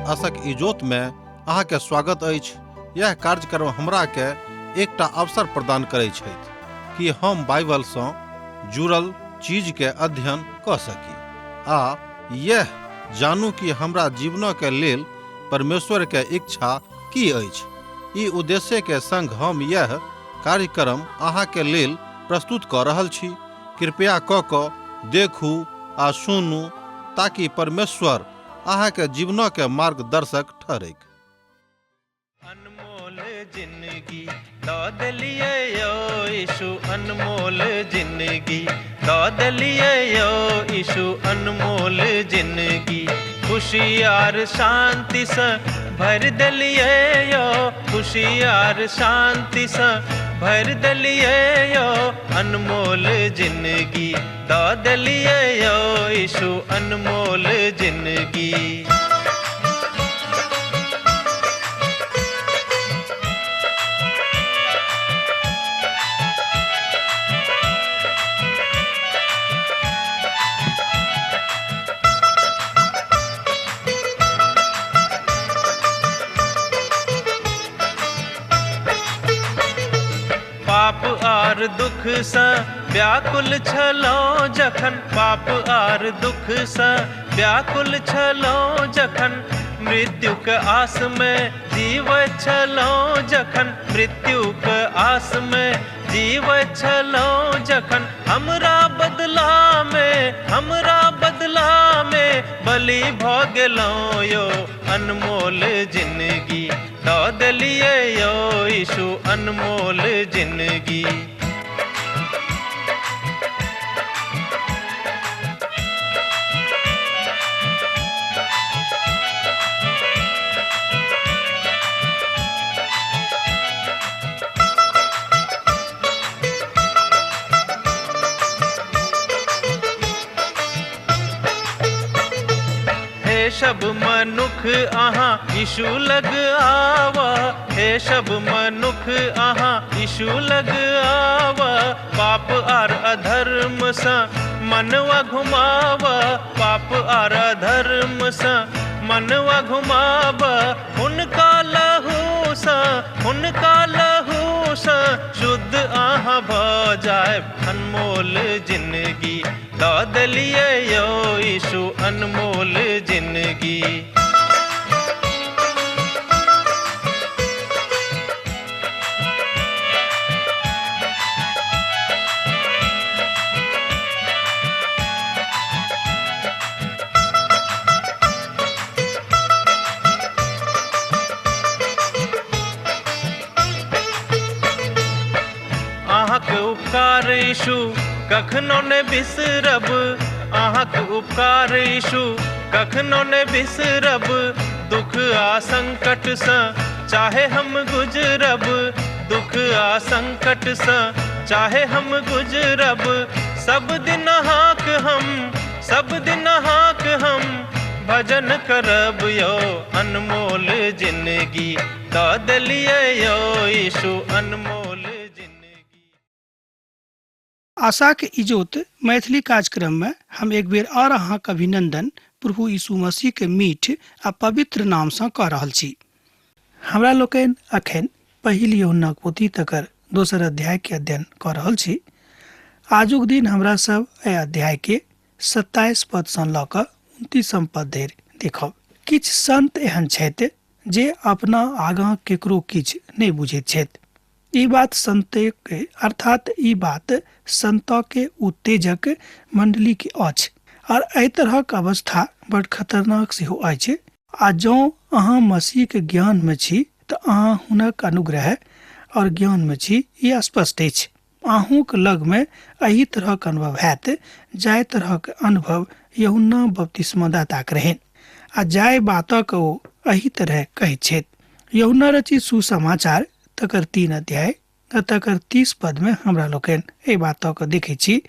आशक इजोत में अहाँ के स्वागत अछि। यह कार्यक्रम हमरा के एकटा अवसर प्रदान करै छथि कि हम बाइबल सँ जुड़ल चीज के अध्ययन कऽ सकी आ यह जानू कि हमरा जीवन के लेल परमेश्वर के इच्छा की अछि। ई उद्देश्य के संग हम यह कार्यक्रम अहाँ के लेल प्रस्तुत कऽ रहल छी। कृपया कऽ कऽ देखू आ सुनू ताकि परमेश्वर अहाँ के जीवन के मार्गदर्शक ठहरैक। अनमोल जिंदगी दऽ देलियै यौ यीशु, अनमोल जिंदगी दऽ देलियै यौ यीशु, अनमोल जिंदगी खुशी आर शांतिसँ भरि देलियै यौ, खुशी आर शांतिसँ भरि देलियै यौ, अनमोल जिंदगी दऽ देलियै यौ यीशु, अनमोल जिंदगी। पाप आर दुख सँ व्याकुल छलहुँ जखन, पाप आर दुख सँ व्याकुल छलहुँ जखन, मृत्युक आस में जीवैत छलहुँ जखन, मृत्युक आस में जीवैत छलहुँ जखन, हमरा बदला में, हमरा बदला में बलि भऽ गेलहुँ यौ, अनमोल जिंदगी दऽ देलियै यौ यीशु, अनमोल जिंदगी। हे सब मनुख अहाँ यीशु लग आवा, हे सब मनुख अहाँ यीशु लग आवा, पाप आर अधर्म सँ मनवा घुमावा, पाप आर अधर्म सँ मनवा घुमावा, हुनका लहू सँ, हुनका लहू सँ शुद्ध अहाँ भऽ जायब, अनमोल जिंदगी दऽ देलियै यौ यीशु, अनमोल जिंदगी। अहाँक उपकार यीशु कखनो ने बिसरब, अहाँक उपकार यीशु कखनो ने बिसरब, दुख आ संकट सँ चाहे हम गुजरब, दुख आ संकट सँ चाहे हम गुजरब, सब दिन अहाँक हम, सब दिन अहाँक हम भजन करब यौ, अनमोल जिंदगी दऽ देलियै यौ यीशु, अनमोल जिंदगी। आशाक इजोत मैथिली कार्यक्रम में हम एक बेर और अहाँक अभिनंदन प्रभु यीशु मसीह के मीठ आ पवित्र नाम सँ कऽ रहल छी। हमरा लोकनि अखन पहिल यूहन्नाक पोथी तकर दोसर अध्याय के अध्ययन कऽ रहल छी। आजुक दिन हमरा सब एहि अध्याय के 27 पद सँ लऽ कऽ 29 पद धरि देखब। किछु संत एहन छथि जे अपना आगाँ केकरो किछु नहि बुझैत छथि। ई बात संत के अर्थात ई बात संत के उत्तेजक मंडली के अछि और एहि तरहक अवस्था बड़ खतरनाक सेहो अछि। आ जँ अहाँ मसीह के ज्ञान में छी तऽ अहाँ हुनक अनुग्रह और ज्ञान में छी, ई स्पष्ट अछि। अहूँक लग में एहि तरहक अनुभव हैत जाहि तरहक अनुभव यूहन्ना बपतिस्मादाताक रहनि आ जाहि बातक ओ एहि तरह कहैत छथि। यूहन्ना रचित सुसमाचार तकर 3 अध्याय आ तकर 30 पद में हमरा लोकनि एहि बातक देखैत छी।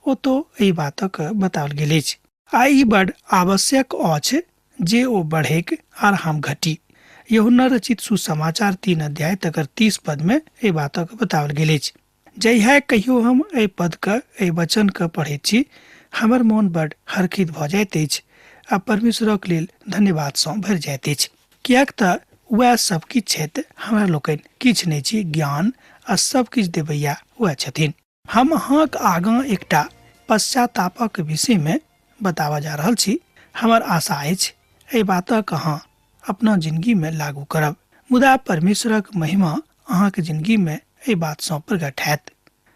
ओतौ एहि बातक बताओल गेल अछि आ ई बड आवश्यक अछि जे ओ बढ़ेक आर हम घटी। यूहन्ना रचित सुसमाचार 3 अध्याय तकर 30 पद में एहि बातक बताओल गेल अछि। जहिया कहियो हम एहि पद के, एहि वचन के पढ़ैत छी, हमर मोन बड हर्षित भऽ जाइत अछि। आ परमेश्वरक लेल धन्यवादसँ भरि जाइत अछि, किएक तऽ वएह सब किछु छथि, हमरा लोकनि किछु नहि छी। ज्ञान आ सब किछु देवैया वएह छथिन। हम अहाँक आगाँ एकटा पश्चातापक विषयमे बताबऽ जा रहल छी। हमर आशा अछि एहि बातक अहाँ अपना जिंदगीमे लागू करब, मुदा परमेश्वरक महिमा अहाँके जिंदगीमे एहि बातसँ प्रकट हैत।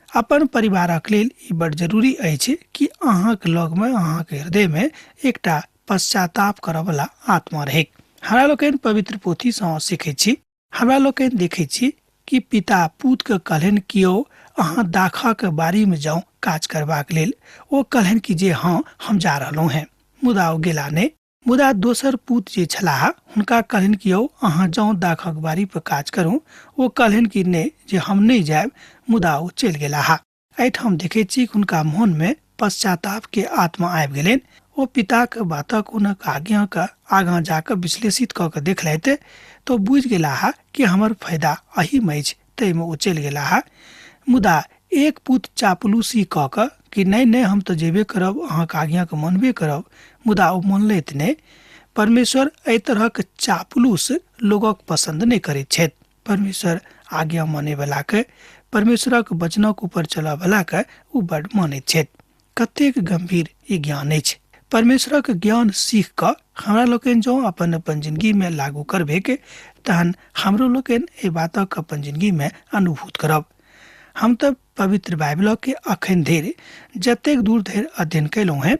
अपन परिवारक लेल ई बड़ जरूरी अछि कि अहाँक लगमे, अहाँके हृदयमे एकटा पश्चाताप करऽवला आत्मा रहै। हमरा लोकनि पवित्र पोथीसँ सीखै छी, हमरा लोकनि देखै छी कि पिता पूतके कहलनि कि यौ अहाँ दाखक बाड़ीमे जाउ काज करबाक लेल। ओ कहलनि कि जे हँ हम जा रहलहुँ हेँ, मुदा ओ गेला नहि। मुदा दोसर पूत जे छलाह हुनका कहलनि कि यौ अहाँ जाउ दाखक बाड़ी पर काज करू। ओ कहलनि कि नहि जे हम नहि जायब, मुदा ओ चलि गेलाह। एहिठाम देखै छी हुनका मोनमे पश्चाताप के आत्मा आबि गेलनि। ओ पिताक बातक हुनक आज्ञाके आगाँ जाकऽ विश्लेषित कऽ के देखलथि तऽ बुझि गेलाह कि हमर फायदा एहिमे अछि, ताहिमे ओ चलि गेलाह। मुदा एक पूत चापलूसी कऽ कऽ कि नहि नहि हम तऽ जेबे करब, अहाँके आज्ञाके मानबे करब, मुदा ओ मानलथि नहि। परमेश्वर एहि तरहक चापलूस लोकक पसन्द नहि करैत छथि। परमेश्वर आज्ञा मानैवलाके, परमेश्वरक वचनक ऊपर चलऽवलाके ओ बड्ड मानैत छथि। कतेक गम्भीर ई ज्ञान अछि। परमेश्वरक ज्ञान सीख कऽ हमरा लोकनि जँ अपन अपन जिंदगीमे लागू करबैक तहन हमरो लोकनि एहि बातक अपन जिंदगीमे अनुभूत करब। हम तऽ पवित्र बाइबलके अखन धरि जतेक दूर धरि अध्ययन कयलहुँ हेँ,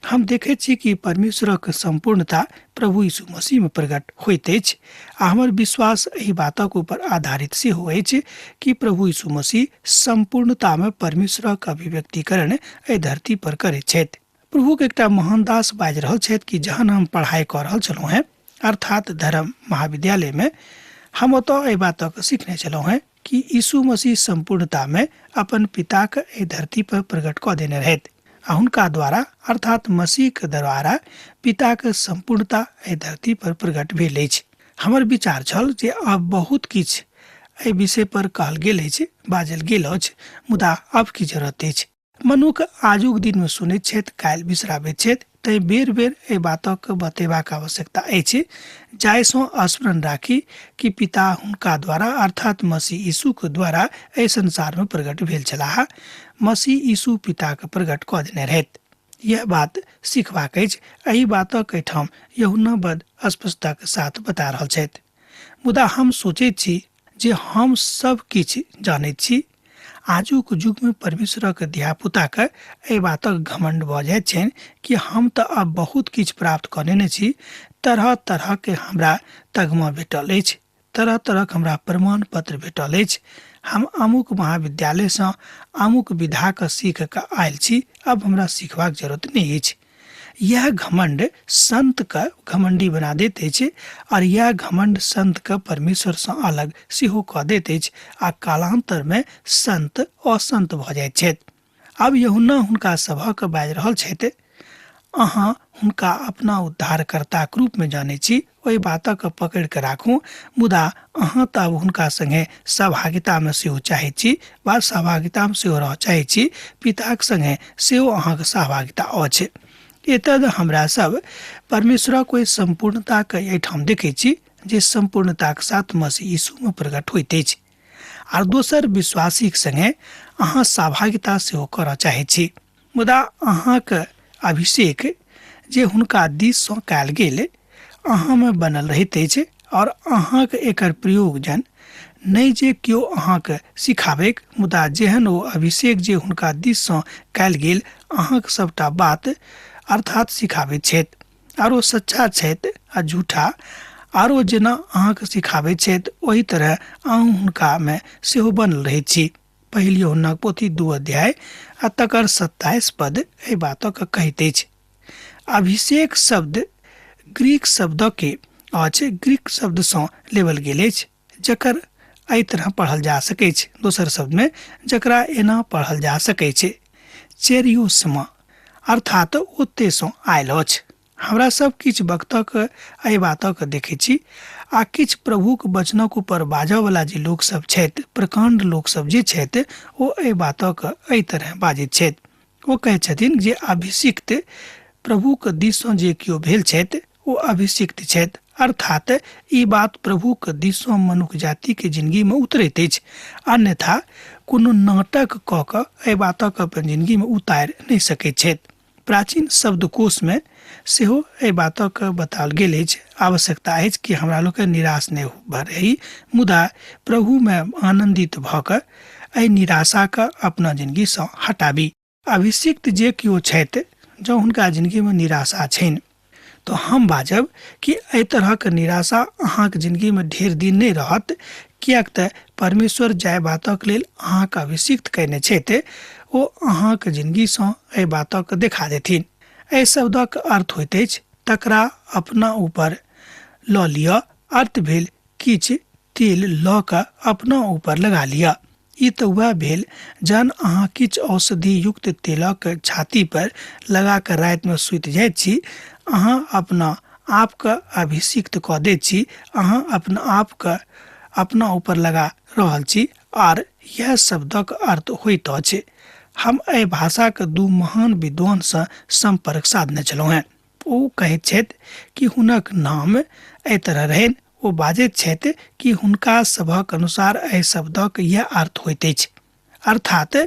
हम देखैत छी कि परमेश्वरक सम्पूर्णता प्रभु यीशु मसीहमे प्रकट होइत अछि आ हमर विश्वास एहि बातक ऊपर आधारित सेहो अछि कि प्रभु यीशु मसीह सम्पूर्णतामे परमेश्वरक अभिव्यक्तिकरण एहि धरती पर करैत छथि। प्रभुक एकटा महान दास बाजि रहल छथि कि जहन हम पढ़ाइ कऽ रहल छलहुँ हेँ, अर्थात धर्म महाविद्यालयमे, हम ओतऽ एहि बातक सीखने छलहुँ हेँ कि यीशु मसीह सम्पूर्णतामे अपन पिताके एहि धरती पर प्रकट कऽ देने रहथि आ हुनका द्वारा अर्थात मसीहके द्वारा पिताके सम्पूर्णता एहि धरती पर प्रकट भेल अछि। हमर विचार छल जे आब बहुत किछु एहि विषय पर कहल गेल अछि, बाजल गेल अछि, मुदा आब की जरूरत अछि। मनुख आजुक दिनमे सुनैत छथि, काल्हि बिसराबैत छथि, तैँ बेर बेर एहि बातक बतेबाक आवश्यकता अछि जाहिसँ स्मरण राखी कि पिता हुनका द्वारा अर्थात मसीह यीशुक द्वारा एहि संसारमे प्रकट भेल छलाह। मसीह यीशु पिताके प्रकट कऽ देने रहथि। यह बात सीखबाक अछि। एहि बातक एहिठाम यूहन्ना बड स्पष्टताक साथ बता रहल छथि। मुदा हम सोचैत छी जे हम सब किछु जानैत छी। आजुक युगमे परमेश्वरक धियापुताके एहि बातक घमण्ड भऽ जाइत छनि कि हम तऽ आब बहुत किछु प्राप्त कऽ लेने छी, तरह तरहके हमरा तगमा भेटल अछि, तरह तरहक हमरा प्रमाण पत्र भेटल अछि, हम अमुक महाविद्यालयसँ अमुक विधाके सीख कऽ आयल छी, आब हमरा सीखबाक जरूरत नहि अछि। यह घमंड संत के घमंडी बना दैत अछि और यह घमंड संत के परमेश्वर सँ अलग सेहो कऽ दैत अछि आ कालांतर में संत असंत भऽ जाइत छथि। आब यूहन्ना हुनका सभक बाजि रहल छथि, अहाँ हुनका अपना उद्धारकर्ताक रूप में जानै छी, ओहि बातक पकड़ि कऽ राखू, मुदा अहाँ तऽ आब हुनका संगे सहभागितामे सेहो चाहै छी वा सहभागितामे सेहो रहऽ चाहै छी, पिताक संगे सेहो अहाँके सहभागिता अछि। एतद हमरा सब परमेश्वरक ओहि सम्पूर्णताके एहिठाम देखै छी जे सम्पूर्णताक साथ मसीह यीशुमे प्रकट होइत अछि। आर दोसर विश्वासीक संगे अहाँ सहभागिता सेहो करऽ चाहै छी, मुदा अहाँके अभिषेक जे हुनका दिससँ कयल गेल अहाँमे बनल रहैत अछि और अहाँके एकर प्रयोग जन नहि जे केओ अहाँके सिखाबैक, मुदा जेहन ओ अभिषेक जे हुनका दिससँ कयल गेल अहाँके सबटा बात अर्थात सिखाबैत छथि। आरो सच्चा छथि आ झूठा आरो जेना अहाँके सिखाबैत छथि ओहि तरह अहूँ हुनकामे सेहो बनल रहैत छी। पहिल यूहन्नाक पोथी 2 अध्याय आ तकर 27 पद एहि बातक कहैत अछि। अभिषेक शब्द ग्रीक शब्दके अछि, ग्रीक शब्दसँ लेबल गेल अछि जकर एहि तरह पढ़ल जा सकैछ। दोसर शब्दमे जकरा एना पढ़ल जा सकैछ, चेरियोसमा, अर्थात ओतेसँ आयल अछि। हमरा सब किछु वक्तक एहि बातक देखै छी आ किछु प्रभुक वचनक ऊपर बाजऽवला जे लोक सब छथि, प्रकाण्ड लोक सब जे छथि, ओ एहि बातक एहि तरह बाजैत छथि। ओ कहै छथिन जे अभिषिक्त प्रभुक दिससँ जे केओ भेल छथि ओ अभिषिक्त छथि। अर्थात ई बात प्रभुक दिससँ मनुख जातिके जिंदगीमे उतरैत अछि, अन्यथा कोनो नाटक कऽ कऽ एहि बातक अपन जिंदगीमे उतारि नहि सकैत छथि। प्राचीन शब्दकोशमे सेहो एहि बातक बताओल गेल अछि। आवश्यकता अछि कि हमरा लोकनि निराश नहि भऽ रही, मुदा प्रभुमे आनन्दित भऽ कऽ एहि निराशाके अपना जिंदगीसँ हटाबी। अभिषिक्त जे केओ छथि, जँ हुनका जिंदगीमे निराशा छनि तऽ हम बाजब कि एहि तरहक निराशा अहाँके जिंदगीमे ढेर दिन नहि रहत, किएक तऽ परमेश्वर जाहि बातक लेल अहाँके अभिषिक्त कयने छथि ओ अहाँके जिंदगीसँ एहि बातक देखा देथिन। एहि शब्दक अर्थ होइत अछि तकरा अपना ऊपर लऽ लिअ, अर्थ भेल किछु तेल लऽ कऽ अपना ऊपर लगा लिअ। ई तऽ वएह भेल जहन अहाँ किछु औषधि युक्त तेलक छाती पर लगा कऽ रातिमे सुति जाइत छी, अहाँ अपना आपके अभिषिक्त कऽ दैत छी, अहाँ अपना आपके अपना ऊपर लगा रहल छी, आर यह शब्दक अर्थ होइत अछि। हम एहि भाषाके दू महान विद्वानसँ सम्पर्क साधने छलहुँ हेँ। ओ कहैत छथि कि हुनक नाम एहि तरह रहनि। ओ बाजैत छथि कि हुनका सभक अनुसार एहि शब्दक यह अर्थ होइत अछि। अर्थात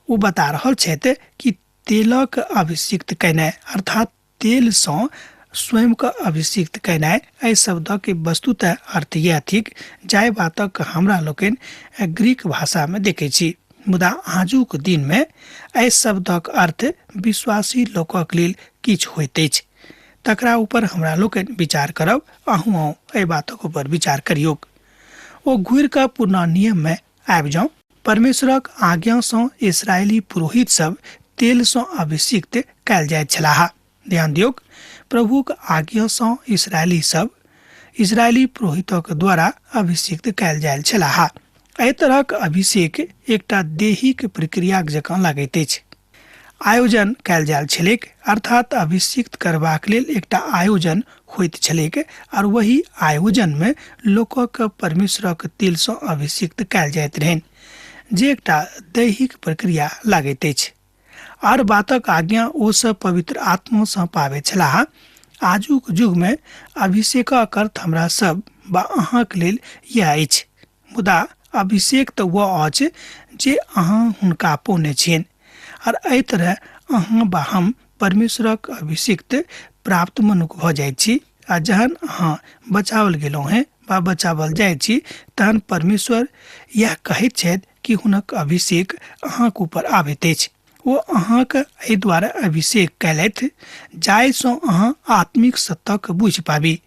ओ बता रहल छथि कि तेलक अभिषिक्त केनाइ, अर्थात तेलसँ स्वयंके अभिषिक्त केनाइ, एहि शब्दक वस्तुतः अर्थ यह थिक जाहि बातक हमरा लोकनि ग्रीक भाषामे देखै छी। मुदा आजुक दिनमे एहि शब्दक अर्थ विश्वासी लोकक लेल किछु होइत अछि, तकरा ऊपर हमरा लोकनि विचार करब। अहूँ एहि बातक ऊपर विचार करियौक। ओ घुरि कऽ पुरना नियममे आबि जाउ। परमेश्वरक आज्ञासँ इसराइली पुरोहित सब तेलसँ अभिषिक्त कयल जाइत छलाह। ध्यान दियौक, प्रभुक आज्ञासँ इसराइली सब इसराइली पुरोहितक द्वारा अभिषिक्त कयल जाइत छलाह। एहि तरहक अभिषेक एकटा दैहिक प्रक्रियाक जकाँ लगैत अछि। आयोजन कयल जाइत छलैक, अर्थात अभिषिक्त करबाक लेल एकटा आयोजन होइत छलैक, आर वही आयोजनमे लोकक परमेश्वरक तेलसँ अभिषिक्त कयल जाइत रहनि, जे एकटा दैहिक प्रक्रिया लागैत अछि। आर बातक आज्ञा ओ सब पवित्र आत्मासँ पाबैत छलाह। आजुक युगमे अभिषेकक अर्थ हमरा सब वा अहाँक लेल यैह अछि, मुदा अभिषेक तऽ वह अछि जे अहाँ हुनका पौने छियनि, आर एहि तरह अहाँ वा हम परमेश्वरक अभिषिक्त प्राप्त मनुख भऽ जाइत छी। आ जहन अहाँ बचाओल गेलहुँ हेँ वा बचाओल जाइत छी, तहन परमेश्वर यैह कहैत छथि कि हुनक अभिषेक अहाँक ऊपर आबैत अछि। ओ अहाँक एहि द्वारा अभिषेक कयलथि जाहिसँ अहाँ आत्मिक सत्यक बुझि पाबी।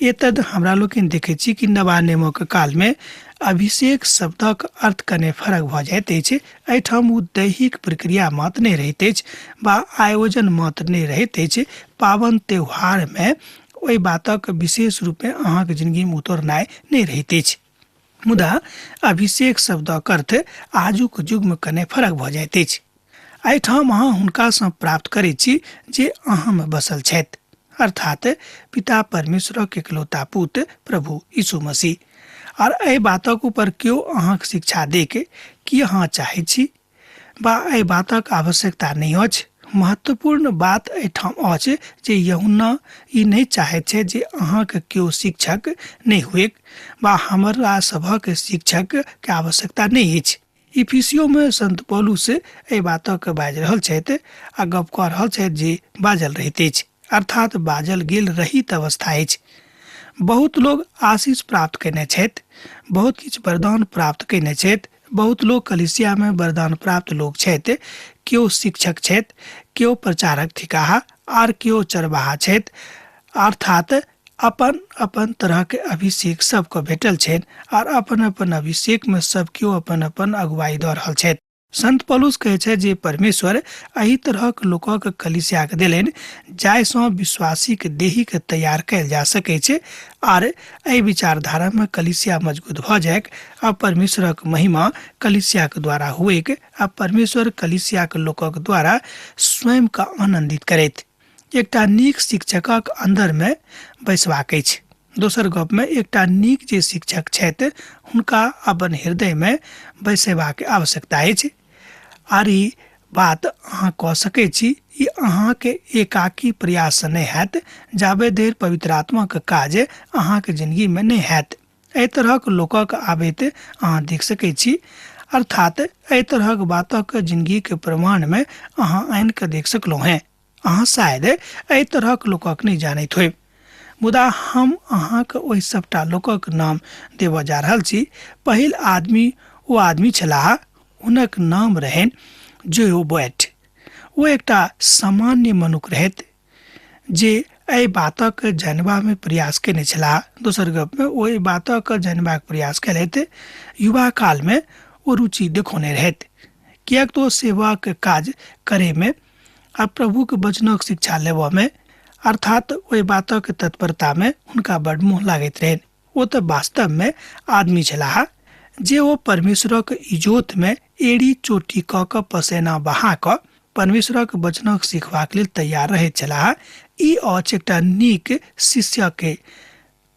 एतद हमरा लोकनि देखैत छी कि नवा नियमक कालमे अभिषेक शब्दक अर्थ कने फरक भऽ जाइत अछि। एहिठाम ओ दैहिक प्रक्रिया मात्र नहि रहैत अछि वा आयोजन मात्र नहि रहैत अछि। पावन त्योहारमे ओहि बातक विशेष रूपमे अहाँके जिंदगीमे उतरनाइ नहि रहैत अछि। मुदा अभिषेक शब्दक अर्थ आजुक युगमे कने फरक भऽ जाइत अछि। एहिठाम अहाँ हुनकासँ प्राप्त करैत छी जे अहाँमे बसल छथि, अर्थात पिता परमेश्वरक एकलौता पुत्र प्रभु यीशु मसीह। आर एहि बातक ऊपर केओ अहाँक शिक्षा देके की अहाँ चाहैत छी वा एहि बातक आवश्यकता नहि अछि। महत्वपूर्ण बात एहिठाम अछि जे यूहन्ना ई नहि चाहैत छै जे अहाँके केओ शिक्षक नहि हुएक वा हमरा सभक शिक्षक के आवश्यकता नहि अछि। इफिसियोमे संत पौलुस एहि बातक बाजि रहल छथि आ गप कऽ रहल छथि जे बाजल रहैत अछि, अर्थात बाजल गेल रहित अवस्था अछि। बहुत लोग आशीष प्राप्त कयने छथि, बहुत किछु वरदान प्राप्त कयने छथि, बहुत लोग कलीसियामे वरदान प्राप्त लोग छथि। केओ शिक्षक छथि, केओ प्रचारक थिकाह, आर केओ चरवाहा छथि। अर्थात अपन अपन तरहके अभिषेक सबके भेटल छनि आर अपन अपन अभिषेकमे सब केओ अपन अपन अगुवाई दऽ रहल छथि। संत पौलुस कहै छै जे परमेश्वर एहि तरहक लोकक कलीसियाके देलनि जाहिसँ विश्वासीके देहीके तैयार कयल जा सकै छै, आर एहि विचारधारामे कलीसिया मजबूत भऽ जाइक आ परमेश्वरक महिमा कलीसियाके द्वारा हुएक आ परमेश्वर कलीसियाके लोकक द्वारा स्वयंके आनन्दित करैत। एकटा नीक शिक्षकक अन्दरमे बैसबाक अछि। दोसर गपमे एकटा नीक जे शिक्षक छथि हुनका अपन हृदयमे बैसेबाक आवश्यकता अछि। आर ई बात अहाँ कऽ सकै छी। ई अहाँके एकाकी प्रयाससँ नहि हैत जाबे धरि पवित्र आत्माके काज अहाँके जिंदगीमे नहि हैत। एहि तरहक लोकक आबैत अहाँ देख सकै छी, अर्थात एहि तरहक बातक जिंदगीके प्रमाणमे अहाँ आनि कऽ देख सकलहुँ हेँ। अहाँ शायद एहि तरहक लोकक नहि जानैत होयब, मुदा हम अहाँके ओहि सभटा लोकक नाम देबऽ जा रहल छी। पहिल आदमी ओ आदमी छलाह, हुनक नाम रहनि जोयो बैट। ओ एकटा सामान्य मनुख रहथि जे एहि बातक जानबामे प्रयास केने छलाह। दोसर गपमे ओ एहि बातक जानबाक प्रयास केलथि। युवा कालमे ओ रुचि देखौने रहथि, किएक तऽ ओ सेवाक काज करैमे आ प्रभुक वचनक शिक्षा लेबऽमे, अर्थात ओहि बातक तत्परतामे हुनका बड्ड मोह लागैत रहनि। ओ तऽ वास्तवमे आदमी छलाह जे ओ परमेश्वरक इजोतमे एड़ी चोटी कऽ कऽ पसेना बहा कऽ परमेश्वरक वचनक सिखबाक लेल तैयार रहैत छलाह। ई अछि एकटा नीक शिष्यके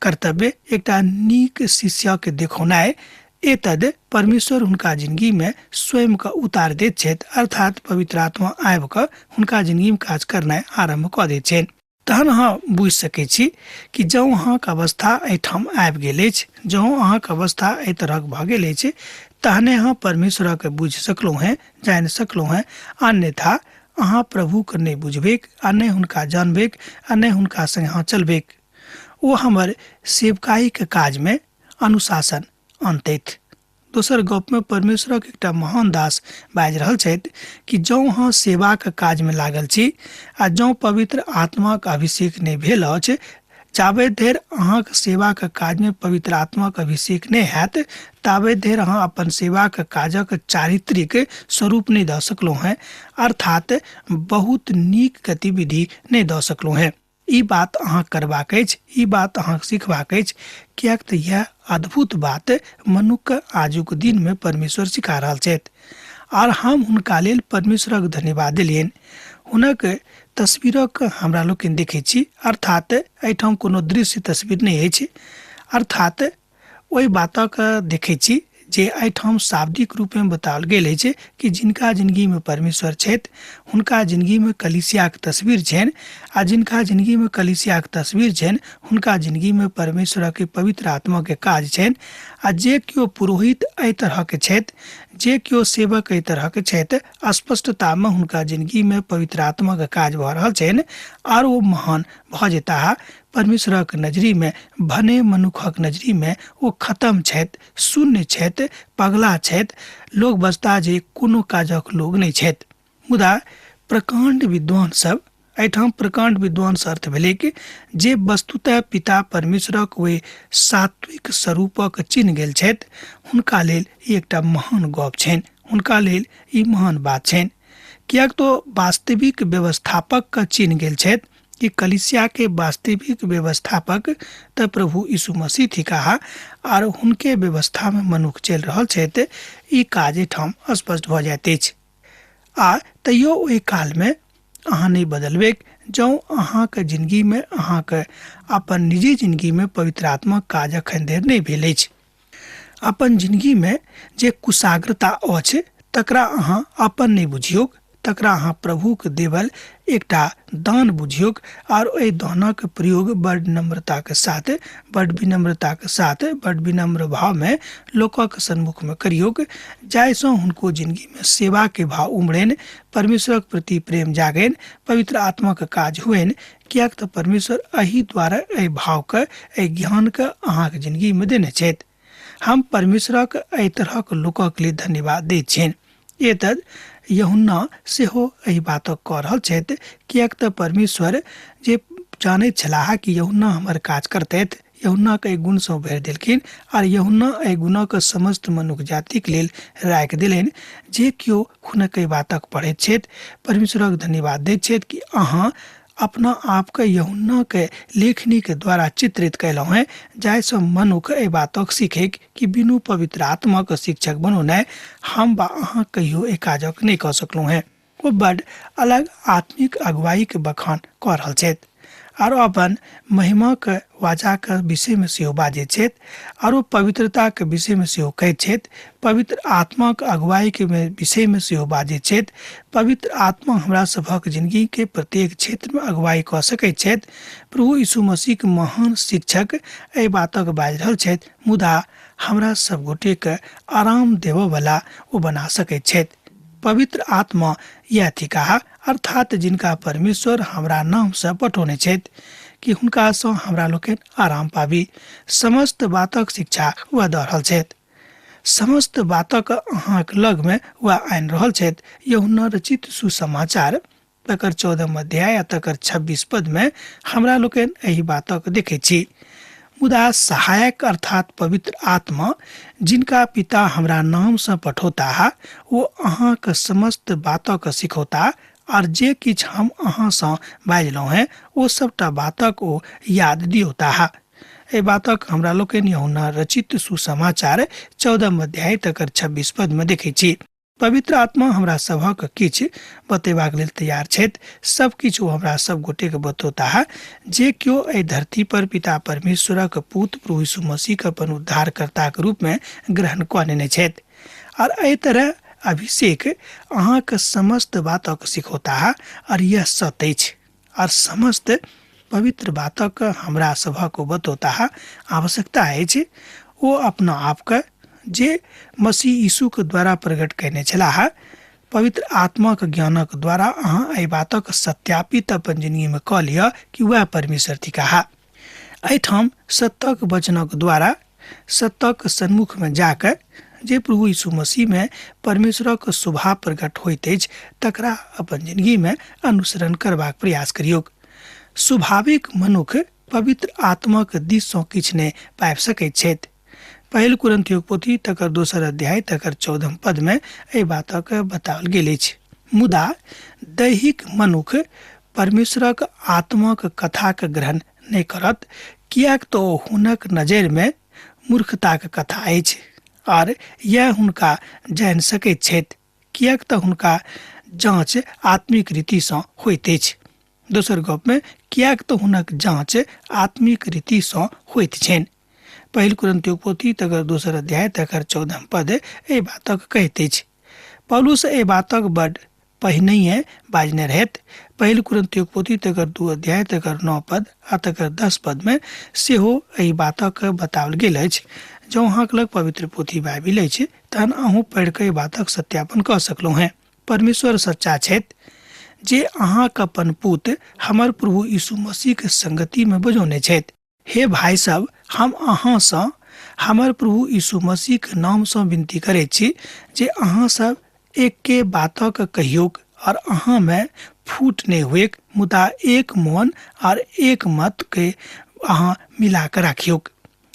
कर्तव्य, एकटा नीक शिष्यके देखौनाइ। एतद परमेश्वर हुनका जिंदगीमे स्वयं के उतार दैत छथि, अर्थात पवित्र आत्मा आबि कऽ हुनका जिंदगीमे काज करनाइ आरम्भ कऽ दैत छनि। तहन अहाँ बुझि सकै छी कि जँ अहाँके अवस्था एहिठाम आबि गेल अछि, जँ अहाँके अवस्था एहि तरहक भऽ गेल अछि, तहने अहाँ परमेश्वरके बुझि सकलहुँ हेँ, जानि सकलहुँ हेँ। अन्यथा अहाँ प्रभुके नहि बुझबैक आ नहि हुनका जानबैक आ नहि हुनका सङ्गे अहाँ चलबैक। ओ हमर सेवकाईके काजमे अनुशासन अनतैथ। दोसर गपमे परमेश्वरक एकटा महान दास बाजि रहल छथि कि जँ अहाँ सेवाक काजमे लागल छी आ जँ पवित्र आत्माक अभिषेक नहि भेल अछि, जाबे धरि अहाँक सेवाक काजमे पवित्र आत्माक अभिषेक नहि हैत ताबे धरि अहाँ अपन सेवाक काजक चारित्रिक स्वरूप नहि दऽ सकलहुँ हेँ, अर्थात बहुत नीक गतिविधि नहि दऽ सकलहुँ हेँ। ई बात अहाँ करबाक अछि, ई बात अहाँके सिखबाक अछि, किएक तऽ इएह अद्भुत बात मनुक्खके आजुक दिनमे परमेश्वर सिखा रहल छथि। आर हम हुनका लेल परमेश्वरक धन्यवाद देलियनि। हुनक तस्वीरक हमरा लोकनि देखै छी, अर्थात एहिठाम कोनो दृश्य तस्वीर नहि अछि, अर्थात ओहि बातक देखै छी जे एहिठाम शाब्दिक रूपमे बताओल गेल अछि कि जिनका जिनगीमे परमेश्वर छथि हुनका जिनगीमे कलीसियाक तस्वीर छनि, आ जिनका जिनगीमे कलीसियाक तस्वीर छनि हुनका जिनगीमे परमेश्वरक पवित्र आत्माके काज छनि। आ जे केओ पुरोहित एहि तरहके छथि, जे केओ सेवक एहि तरहके छथि, स्पष्टतामे हुनका जिनगीमे पवित्र आत्माके काज भऽ रहल छनि आर ओ महान भऽ जेताह। परमेश्वरक नजरीमे, भने मनुखक नजरीमे ओ खत्म छथि, शून्य छथि, पगला छथि, लोक बजता जे कोनो काजक लोक नहि छथि। मुदा प्रकाण्ड विद्वान सब, एहिठाम प्रकाण्ड विद्वान सँ अर्थ भेलै कि जे वस्तुतः पिता परमेश्वरक ओहि सात्विक स्वरूपक चिन्ह गेल छथि, हुनका लेल ई एकटा महान गप छनि, हुनका लेल ई महान बात छनि। किएक तऽ वास्तविक व्यवस्थापकके चिन्ह गेल छथि कि कलीसिया के वास्तविक व्यवस्थापक तऽ प्रभु यीशु मसीह थिकाह आर हुनके व्यवस्था में मनुख चलि रहल छथि। ई काज एहिठाम स्पष्ट भऽ जाइत अछि। आ तैयो ओहि काल में अहाँ नहि बदलबैक जँ अहाँके जिंदगी में, अहाँके अपन निजी जिंदगी में पवित्र आत्माक काज अखन धरि नहि भेल अछि। अपन जिंदगी में जे कुशाग्रता अछि तकरा अहाँ अपन नहि बुझियौक, तकरा अहाँ प्रभुक देवल एकटा दान बुझियौक आर ओहि दानक प्रयोग बड़ नम्रताके साथ, बड़ विनम्रताके साथ, बड़ विनम्र भावमे लोकक सन्मुखमे करियौक, जाहिसँ हुनको जिंदगीमे सेवाके भाव उमड़नि, परमेश्वरक प्रति प्रेम जागनि, पवित्र आत्माक काज हुअनि। किएक तऽ परमेश्वर एहि द्वारा एहि भावके, एहि ज्ञानके अहाँके जिंदगीमे देने छथि। हम परमेश्वरक एहि तरहक लोकक लेल धन्यवाद दैत छियनि। एतद यूहन्ना सेहो एहि बातक कऽ रहल छथि, किएक तऽ परमेश्वर जे जानैत छलाह कि यूहन्ना हमर काज करतथि, यूहन्नाके एहि गुणसँ भरि देलखिन आर यूहन्ना एहि गुणक समस्त मनुख जातिक लेल राखि देलनि। जे केओ हुनक एहि बातक पढ़ैत छथि परमेश्वरक धन्यवाद दैत छथि कि अहाँ अपना आपके यूहन्नाके लेखनीके द्वारा चित्रित कयलहुँ हेँ, जाहिसँ मनुख एहि बातक सीखै कि बिनु पवित्र आत्माक शिक्षक बनौनाइ हम वा अहाँ कहियो एहि काजक नहि कऽ सकलहुँ हेँ। ओ बड अलग आत्मिक अगुवाईके बखान कऽ रहल छथि। आरो अपन महिमाक वाचाक विषयमे सेहो बाजैत छथि, आरो पवित्रताक विषयमे सेहो कहैत छथि, पवित्र आत्माक अगुवाईके विषयमे सेहो बाजैत छथि। पवित्र आत्मा हमरा सभक जिंदगीके प्रत्येक क्षेत्रमे अगुवाई कऽ सकैत छथि। प्रभु यीशु मसीहके महान शिक्षक एहि बातक बाजि रहल छथि, मुदा हमरा सब गोटेके आराम देबऽवला ओ बना सकैत छथि। पवित्र आत्मा यह थिकाह, अर्थात जिनका परमेश्वर हमरा नामसँ पठौने छथि कि हुनकासँ हमरा लोकनि आराम पाबी। समस्त बातक शिक्षा वह दऽ रहल छथि, समस्त बातक अहाँक लगमे वह आनि रहल छथि। यूहन्ना रचित सुसमाचार तकर 14 अध्याय आ तकर 26 पदमे हमरा लोकनि एहि बातक देखै छी। मुदा सहायक अर्थात पवित्र आत्मा जिनका पिता हमरा नामसँ पठौताह, ओ अहाँक समस्त बातक सिखौता आर जे किछु हम अहाँसँ बाजलहुँ हेँ ओ सबटा बातक ओ याद दियौताह। एहि बातक हमरा लोकनि यूहन्ना रचित सुसमाचार 14 अध्याय तकर 26 पदमे देखै छी। पवित्र आत्मा हमरा सभक किछु बतेबाक लेल तैयार छथि। सब किछु ओ हमरा सब गोटेके बतौताह। जे केओ एहि धरती पर पिता परमेश्वरक पुत्र प्रभु यीशु मसीहके अपन उद्धारकर्ताक रूपमे ग्रहण कऽ नेने छथि आर एहि तरह अभिषेक अहाँके समस्त बातक सिखौताह आर यह सत्य अछि आर समस्त पवित्र बातक हमरा सभक बतौताह। आवश्यकता अछि ओ अपना आपके जे मसीह यीशुके द्वारा प्रकट कयने छलाह, पवित्र आत्माक ज्ञानक द्वारा अहाँ एहि बातक सत्यापित अपन जिंदगीमे कऽ लिअ कि वएह परमेश्वर थिकाह। एहिठाम सत्यक वचनक द्वारा सत्यक सन्मुखमे जाकऽ जे प्रभु यीशु मसीहमे परमेश्वरक स्वभाव प्रकट होइत अछि तकरा अपन जिंदगीमे अनुसरण करबाक प्रयास करियौक। स्वाभाविक मनुख पवित्र आत्माक दिससँ किछु नहि पाबि सकैत छथि। पहिल कुरिन्थियोक पोथी तकर 2 अध्याय तकर 14 पदमे एहि बातक बताओल गेल अछि। मुदा दैहिक मनुख परमेश्वरक आत्माक कथाक ग्रहण नहि करत, किएक तऽ ओ हुनक नजरिमे मूर्खताक कथा अछि आर यैह हुनका जानि सकैत छथि, किएक तऽ हुनका जाँच आत्मिक रीतिसँ होइत अछि। दोसर गपमे किएक तऽ हुनक जाँच आत्मिक रीतिसँ होइत छनि। पहिल कुरिन्थियोक पोथी तकर 2 अध्याय तकर 14 पद एहि बातक कहैत अछि। पौलुस एहि बातक बड पहिनहिए बाजने रहथि। पहिल कुरिन्थियोक पोथी तकर 2 अध्याय तकर 9 पद आ तकर 10 पदमे सेहो एहि बातक बताओल गेल अछि। जँ अहाँक लग पवित्र पोथी बाइबिल अछि तहन अहूँ पढ़ि कऽ एहि बातक सत्यापन कऽ सकलहुँ हेँ। परमेश्वर सच्चा छथि जे अहाँक अपन पुत हमर प्रभु यीशु मसीहके संगतिमे बजौने छथि। हे भाइ सब, हम अहाँसँ हमर प्रभु यीशु मसीहके नामसँ विनती करैत छी जे अहाँ सब एके बातक कहियौक और अहाँमे फूट नहि हुएक, मुदा एक मन और एक मत के अहाँ मिला कऽ राखियौक।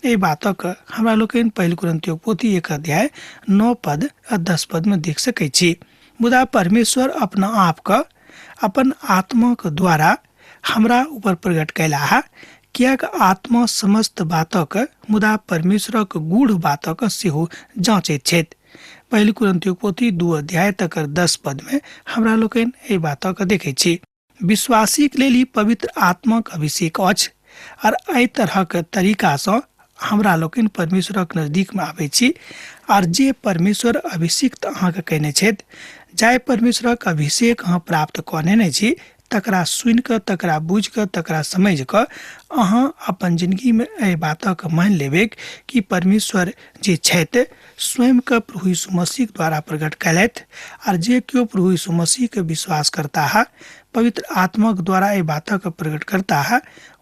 एहि बातक हमरा लोकनि पहिल कुरिन्थियोक पोथी 1 अध्याय 9 पद आ 10 पदमे देख सकैत छी। मुदा परमेश्वर अपना आपके अपन आत्माक द्वारा हमरा ऊपर प्रकट कयलाह, किएक आत्मा समस्त बातक मुदा परमेश्वरक गूढ़ बातक सेहो जाँचैत छथि। पहिल कुरिन्थियोक पोथी 2 अध्याय तकर 10 पदमे हमरा लोकनि एहि बातक देखैत छी। विश्वासीक लेल ई पवित्र आत्माक अभिषेक अछि आर एहि तरहक तरीकासँ हमरा लोकनि परमेश्वरक नजदीकमे आबै छी आर जे परमेश्वर अभिषिक्त अहाँके कयने छथि, जाहि परमेश्वरक अभिषेक अहाँ प्राप्त कऽ नेने छी, तकरा सुनि कऽ, तकरा बुझि कऽ, तकरा समझि कऽ अहाँ अपन जिंदगीमे एहि बातक मानि लेबै कि परमेश्वर जे छथि स्वयंके प्रभु यीशु मसीह द्वारा प्रकट कयलथि आर जे केओ प्रभु यीशु मसीहके विश्वास करताह, पवित्र आत्माक द्वारा एहि बातक प्रकट करताह,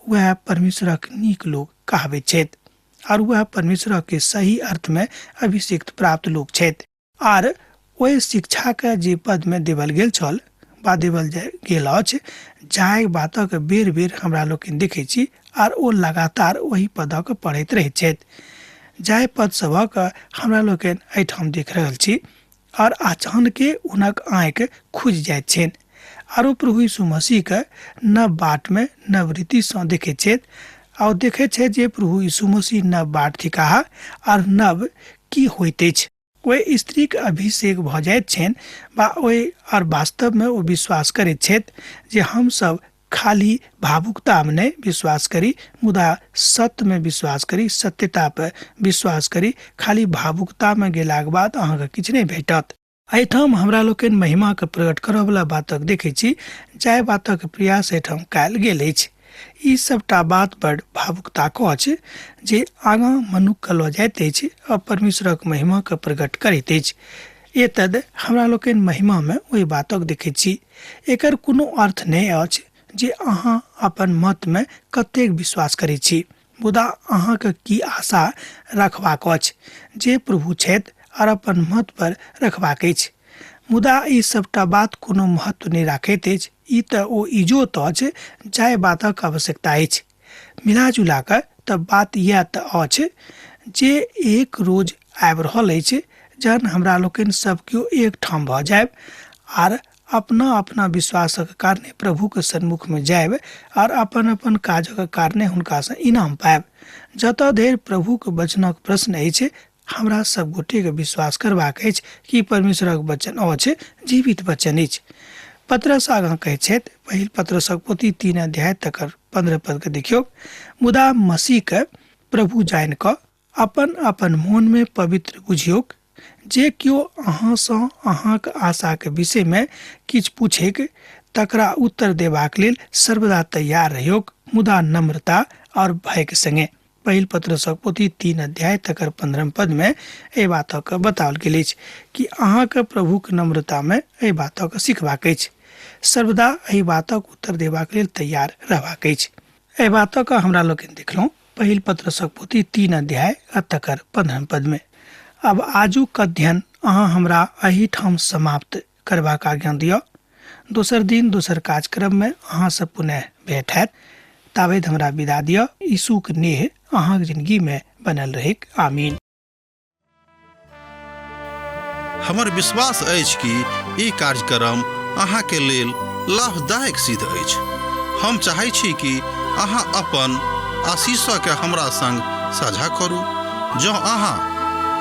वएह परमेश्वरक नीक लोक कहाबैत छथि आर वएह परमेश्वरक सही अर्थमे अभिषिक्त प्राप्त लोक छथि। आर ओहि शिक्षाके जे पदमे देवल गेल छल वा देवल गेल अछि, जाहि बातक बेर बेर हमरा लोकनि देखै छी आर ओ लगातार ओहि पदक पढ़ैत रहैत छथि, जाहि पद सभक हमरा लोकनि एहिठाम देख रहल छी। आर अचानके हुनक आँखि खुजि जाइत छनि आर ओ प्रभु यीशु मसीहके नव बाटमे नव रीतिसँ देखैत छथि आ ओ देखैत छथि जे प्रभु यीशु मसीह नव बाट थिकाह आर नव की होइत अछि। ओहि स्त्रीके अभिषेक भऽ जाइत छनि वा ओहि आर वास्तवमे ओ विश्वास करैत छथि जे हमसभ खाली भावुकतामे नहि विश्वास करी, मुदा सत्यमे विश्वास करी, सत्यता पर विश्वास करी। खाली भावुकतामे गेलाके बाद अहाँके किछु नहि भेटत। एहिठाम हमरा लोकनि महिमाके प्रकट करऽवला बातक देखै छी, जाहि बातक प्रयास एहिठाम कयल गेल अछि। ई सबटा बात बड़ भावुकताक अछि जे आगाँ मनुक्खके लऽ जाइत अछि आ परमेश्वरक महिमाके प्रकट करैत अछि। एतद हमरा लोकनि महिमामे ओहि बातक देखैत छी। एकर कोनो अर्थ नहि अछि जे अहाँ अपन मतमे कतेक विश्वास करैत छी, मुदा अहाँके की आशा रखबाक अछि जे प्रभु छथि आओर अपन मत पर रखबाक अछि। मुदा ई सबटा बात कोनो महत्व नहि राखैत अछि। ई तऽ ओ इजोत अछि जाहि बातक आवश्यकता अछि। मिलाजुला कऽ तऽ बात इएह तऽ अछि जे एक रोज आबि रहल अछि जहन हमरा लोकनि सब केओ एकठाम भऽ जायब आर अपना अपना विश्वासक कारणे प्रभुके सन्मुखमे जायब आर अपन अपन काजक कारणे हुनकासँ इनाम पायब। जतऽ धरि प्रभुके वचनक प्रश्न अछि, हमरा सब गोटेके विश्वास करबाक अछि कि परमेश्वरक वचन अछि, जीवित वचन अछि। पत्रस आगाँ कहै छथि, पहिल पत्रसक पोथी 3 अध्याय तकर 15 पदके देखियौ, मुदा मसीहके प्रभु जानि कऽ अपन अपन मोनमे पवित्र बुझियौक। जे केओ अहाँसँ अहाँक आशाके विषयमे किछु पूछैक तकरा उत्तर देबाक लेल सर्वदा तैयार रहियौक, मुदा नम्रता और भयके संगे। पहिल पत्रसक पोथी 3 अध्याय तकर 15 पदमे एहि बातक बताओल गेल अछि कि अहाँके प्रभुक नम्रतामे एहि बातक सिखबाक अछि, सर्वदा एहि बातक उत्तर देबाक लेल तैयार रहबाक अछि। एहि बातक हमरा लोकनि देखलहुँ पहिल पत्रसक पोथी 3 अध्याय आ तकर 15 पदमे। आब आजुक अध्ययन अहाँ हमरा एहिठाम समाप्त करबाक आज्ञा दिअ। दोसर दिन दोसर कार्यक्रममे अहाँसँ पुनः भेंट हैत। ताबैत हमरा विदा दिअ। यीशुक नेह अहाँक जिंदगीमे बनल रहैक। आमीन। हमर विश्वास अछि कि ई कार्यक्रम अहाँके लेल लाभदायक सिद्ध अछि। हम चाहै छी कि अहाँ अपन आशीषके हमरा संग साझा करू। जँ अहाँ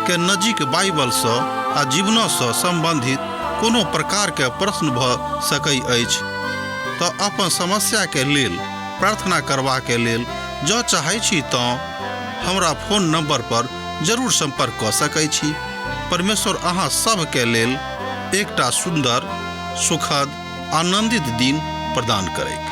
के नजीक बाइबलसँ आ जीवनसँ सम्बन्धित कोनो प्रकारके प्रश्न भऽ सकै अछि तऽ अपन समस्याके लेल प्रार्थना करबाके लेल जँ चाहै छी तँ हमरा फोन नंबर पर जरूर संपर्क कऽ सकै छी। परमेश्वर अहाँ सभके लेल एकटा सुन्दर, सुखद, आनंदित दिन प्रदान करैक।